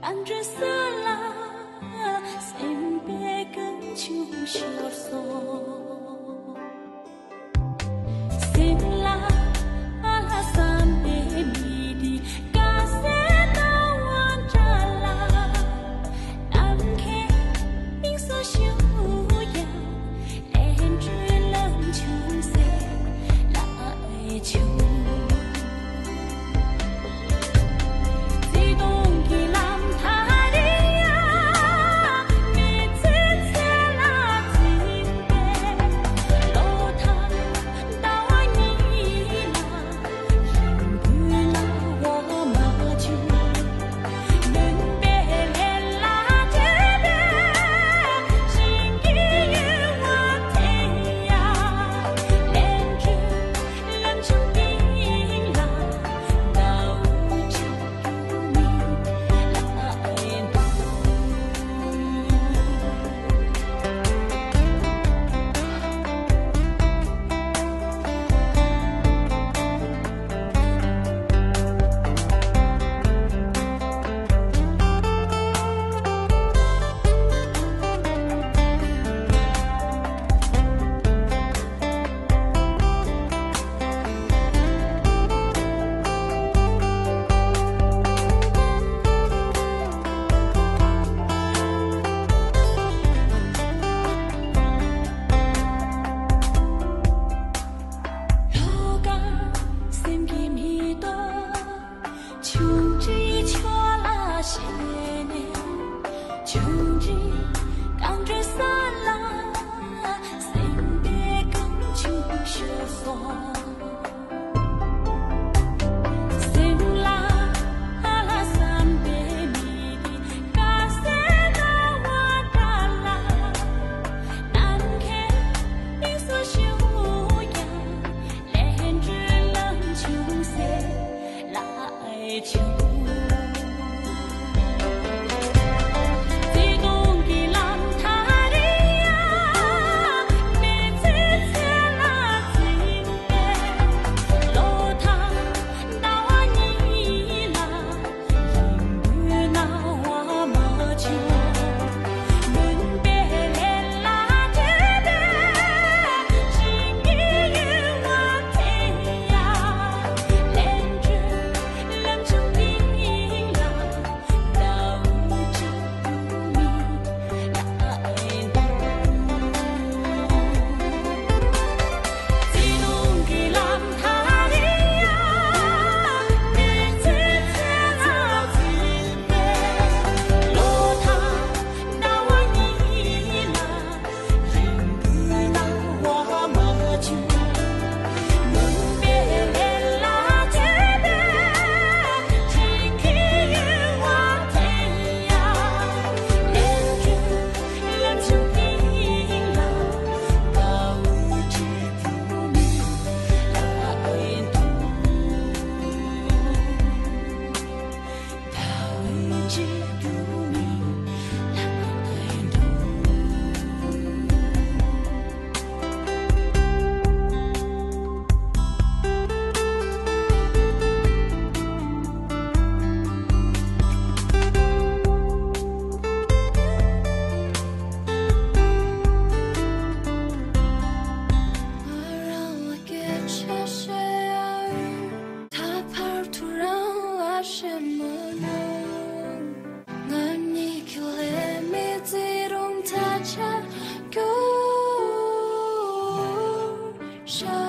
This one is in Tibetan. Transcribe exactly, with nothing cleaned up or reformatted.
ཨ་འབྲུ་ས་ལ་སེམས་པའི་ཀུན་འབྱུང་ཤོར་སོང་། སེམས་ལ་ཨ་ལ་བསམ་པའི་མི་དེ་དགའ་སའི་ལྟ་བ་འདྲ་ལ། ནམ་མཁའི་དབྱིངས་སུ་བཞུགས་ཡང་། ལས་འབྲས་ལམ་བྱུང་ཟེར་ལ་ཨེ་བྱུང་། བརྩེ་དུང་གི་ལམ་ཐག་རིང་ཡང་། མི་ཚེ་ཚེ་ལ་འཛིན་པའི་བློ་ཐག་ཟླ་བ་གཉིས་ལ། རིང་པོའི་སྣང་བ་མ་བྱུང་། མུན་པའི་ལས་ལ་སྤྲད་པའི་ཞིང་གི་ཡུལ་བ་དེ་ཡང་། ལས་འབྲས་ལམ་བྱུང་སྟེང་ལ་ཟླ་འོད་ཅིག་ལྷོ་ཁ་སེམས་ཀྱི་མེ་ཏོག་ཆུང་འདྲིས་ཕྱོགས་ལ་བཞད་ནས། ཆུང་འདྲིས་རྐང་བགྲོད་ས་ལ་སེམས་པའི་ཀུན་འབྱུང་ཤོར་སོང་། སེམས་ལ་ཨ་ལ་བསམ་པའི་མི་དེ་དགའ་སའི་ལྟ་བ་འདྲ་ལ། ནམ་མཁའི་དབྱིངས་སུ་བཞུགས་ཡང་། ལས་འབྲས་ལམ་བྱུང་ཟེར་ལ་ཨེ་བྱུང་། བརྩེ་དུང་གི་ལམ་ཐག་རིང་ཡང་། མི་ཚེ་ཚེ་ལ་འཛིན་པའི་བློ་ཐག་ཟླ་བ་གཉིས་ལ། རིང་པོའི་སྣང་བ་མ་བྱུང་། མུན་པའི་ལས་ལ་སྤྲད་པའི་ཞིང་གི་ཡུལ་བ་དེ་ཡང་། ལས་འབྲས་ལམ་བྱུང་སྟེང་ལ་ཟླ་འོད་ཅིག་ཏུ་མིད་ལ་ཨེ་འདུག། ད་བར་དུ་རང་ལ་ཞེན་མ་གནང་། ང་གཉིས་ཀྱི་ལས་མེད་བརྩེ་དུང་ད་ཆ་སྐྱོར་ཤག